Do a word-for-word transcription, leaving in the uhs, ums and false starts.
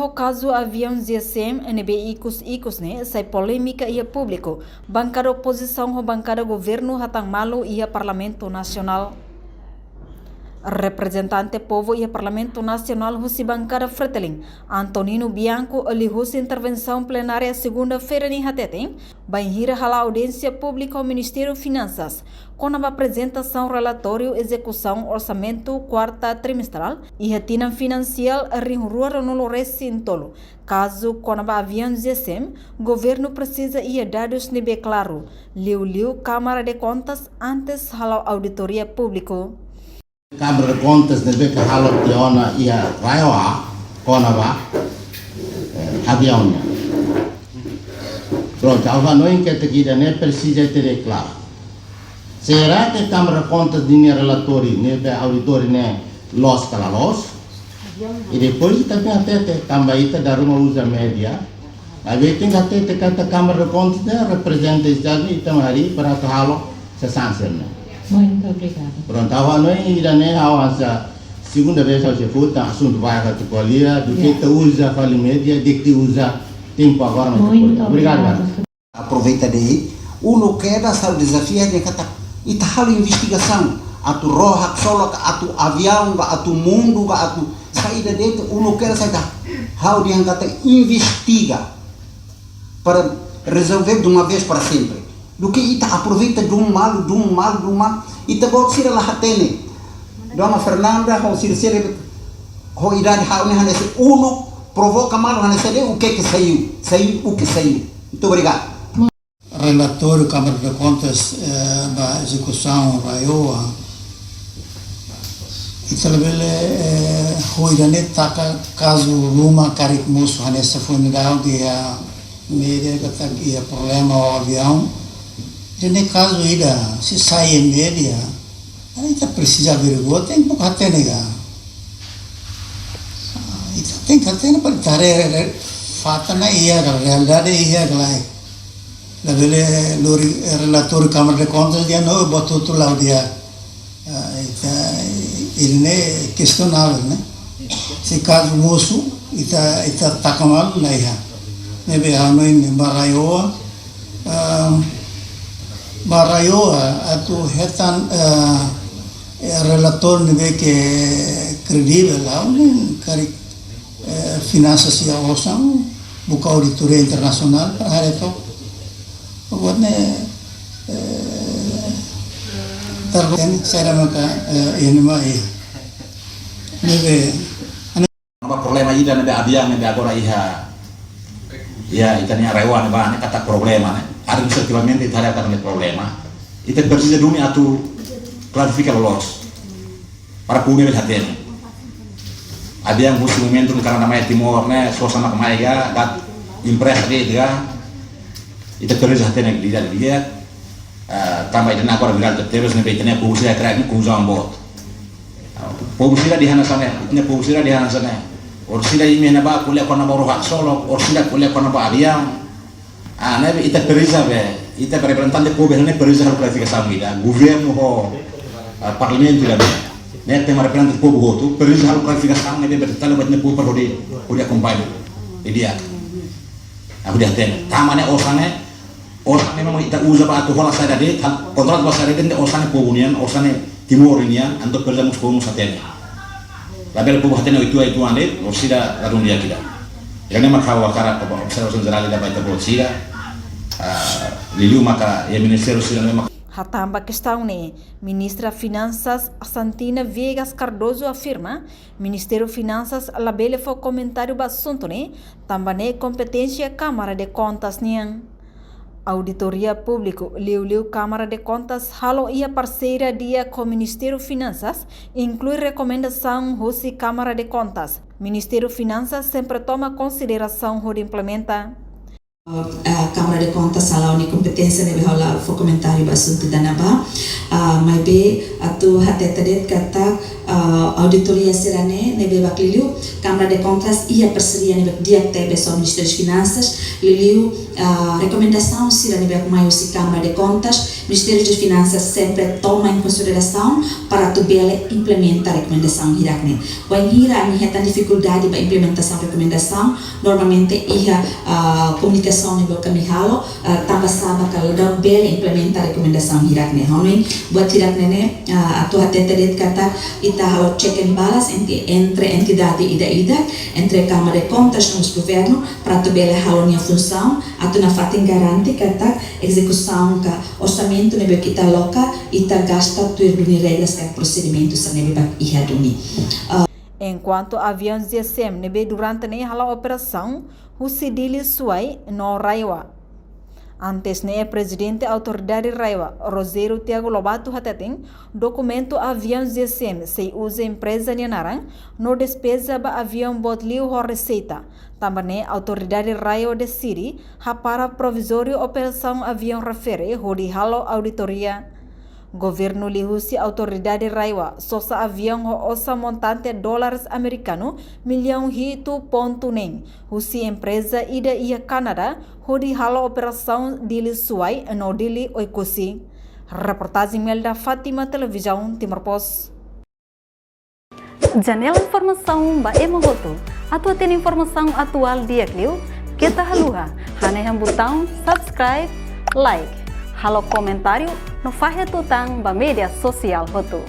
Kazu aviaun G S M ne'ebé ikus-ikus ne'e sai polémika iha públiku, bankada opozisaun ho bankada governu hatán malu iha Parlamentu Nasionál. Reprezentante povu iha Parlamentu Nasionál husi bankada Fretilin, Antonino Bianco, liuhusi intervensaun plenária segunda-feira ne'e hateten, bainhira hala'o audiénsia públika ho Ministériu Finansas kona-ba aprezentasaun relatóriu ezekusaun orsamentu kuarta trimestrál iha tinan finansiál rihun rua ruanulu resin tolu. Kazu kona-ba aviaun G S M, governu presiza iha dadus ne'ebé klaru, liuliu Kámara de Kontas antes hala'o auditoria públiku. Kámara de Kontas ne'ebé ke halo tiha ona iha RAEOA kona-ba, eh, aviaun nian. Prontu, ha'u hanoin katak ida-ne'e presiza ita deklara. Será ke Kámara de Kontas ninia relatóriu ne'ebé auditór ne'e loos ka la loos? I depois ita tenke hatete, tanba ita dala ruma uza média. Maibé tenke hatete katak Kámara de Kontas ne'e reprezenta Estadu, ita mak harii para atu halo sasán sira-ne'e. Muito obrigada. Prontu, ha'u hanoin ida-ne'e ha'u hanesan segunda vez ha'u sei foti tan asuntu barak atu ko'alia, duké ita uza fali média, duké ita uza tempu agora mak ita ko'alia. Obrigadu. Aproveita de'it, uluk kedas ha'u dezafia dehan katak ita halo investigasaun, atu ró haksolok, atu aviaun ka, atu mundu ka, atu saida de'it, uluk kedas ita halo dehan katak investiga para rezolve de uma vez para sempre. Duké ita aproveita dun malu, dun malu, dun malu, ita-boot sira la hatene. Dona Fernanda ho sira-sira ho idade ha'u ne'e hanesan uluk provoka malu hanesan de'it, o que que saiu? Saiu o que saiu. Muito obrigado. Relatóriu Kámara de Kontas, eh, ba ezekusaun RAEOA. Ita labele, eh, ho ida-ne'e taka kazu ruma karik mosu hanesan foin dadaun iha média katak iha problema ho aviaun. Ida-ne'e kazu ida, se sai iha média, ita presiza averigua, tenke buka hatene ka. Ah, ita tenke hatene para ita haree, haree faktanya iha ka, realidade iha ka lae. Labele lori, eh, relatóriu Kámara de Kontas dehan no, buat hotu la'o di'ak. Ah, ita, ida-ne'e kestionável, ne'e? Se kazu mosu, ita, ita taka malu la iha. Ne'ebé ha'u hanoin ba RAEOA, ah, ba RAEOA atu hetan, ah, eh, relatóriu ne'ebé ke kredivel, ha'u hanoin karik, eh, finansas iha osan, buka auditoria internasionál para haree took. Buat ne'e, eh, terlalu ini, saida maka, eh, ini mah, iya. Ne'ebé, ba problema ida ne'ebé aviaun ne'ebé agora iha, iha ita-nia RAEOA ne'ebá ne'e katak problema ne'e. Administrativamente ita haree katak ne'e problema. Ita presiza duni atu klarifika loloos. Para povu ne'e bele hatene. Aviaun husi momentu ne'e karena mai Timor ne'e, sosa mak mai ka, gat impresa de'it ka. Ita presiza hatene di'ak, di'ak. Ah, tanba ida-ne'e agora virál tebetebes ne'ebé ita-nia povu sira krek ne'e konfuzaun boot. Ah, povu sira dehan hanesan ne'e, ita-nia povu sira dehan hanesan ne'e. Orsida imi ne'ebá ko'alia kona-ba ró haksolok, orsida ko'alia kona-ba aviaun. Ah, ne'ebé ita presiza be, ita be reprezentante povu ne'e presiza halo klarifikasaun ida. Governu ho, ah, parlamentu ida be. Ne'e ita mak reprezentante povu hotu, presiza halo klarifikasaun ne'ebé be detallu ba ita-nia povu para hodi, hodi akompaña. Ida-idak. Ah, hodi hatene. Tanba ne'e osan ne'e, osan ne'e memang ita uza ba atu hola saida de'it, kontratu ba saida de'it, osan ne'e povu nian, osan ne'e Timor nian, entaun presiza mós povu mós hatene. Labele povu hatene uitoan-uitoan de'it, orsida ladún di'ak ida. Ida-ne'e mak ha'u hakarak ba observasaun jerál ida ba ita-boot sira. Ah, liuliu maka iha ministériu sira-ne'e mak. Hatán ba kestaun ne'e, Ministra Finansas Santina Viegas Cardoso afirma, Ministériu Finansas labele fó komentáriu ba asuntu ne'e, tanba ne'e kompeténsia Kámara de Kontas nian. Auditoria públiku, liuliu Kámara de Kontas, halo iha parseria di'ak ho Ministériu Finansas, inklui rekomendasaun husi Kámara de Kontas. Ministériu Finansas sempre toma konsiderasaun hodi implementa. Ah, Câmara de Contas hala'o nia kompeténsia ne'ebé ha'u la fó komentáriu ba asuntu ida-ne'ebá. Ah, maibé atu hatete de'it katak, ah, auditoria sira-ne'e ne'ebé bá liuliu Câmara de Contas iha parseria ne'ebé di'ak tebes ho Ministériu Finansas, liuliu, ah, rekomendasaun sira ne'ebé mai husi Câmara de Contas, Ministériu Finansas sempre toma em consideração para atu bele implementa rekomendasaun hirak-ne'e. Wainhira ami hetan difikuldade ba implementasaun rekomendasaun, normalmente iha, ah, komunikasaun ne'ebé ami halo, ah, tanba sá mak la bele implementa rekomendasaun hirak-ne'e. Ha'u hanoin buat hirak-ne'e ne'e, ah, atu hatete de'it katak ita halo check and balance entre, entre entidade ida-idak, entre Câmara de Contas no governu, para atu bele halo nia funsaun, atu nafatin garante katak ezekusaun ka orsamentu ne'ebé ita aloka, ita gasta tuir duni regras ka prosedimentu sira ne'ebé iha duni. Enkuantu aviaun G S M ne'ebé durante ne'e hala'o operasaun husi Dili Suai no RAEOA. Antes ne'e Prezidente Autoridade RAEOA, Rogério Tiago Lobato hateten, dokumentu aviaun G S M sei uza empreza nia naran no despeza ba aviaun boot liu ho reseita. Tanba ne'e Autoridade RAEOA deside hapara provizóriu operasaun aviaun refere hodi halo auditoria. Governu liuhusi Autoridade RAEOA sosa aviaun ho osan montante dólares amerikanu millaun hitu pontu neen husi empreza ida iha Kanadá hodi halo operasaun Dili Suai no Dili Oekusi. Reportajen Melda Fátima, Televizaun Timor Post. Janela informasaun ba ema hotu. Atu hatene informasaun atuál di'ak liu, keta haluha hanehan butaun subscribe, like, halo komentáriu no fahe tutan ba média sosiál hotu.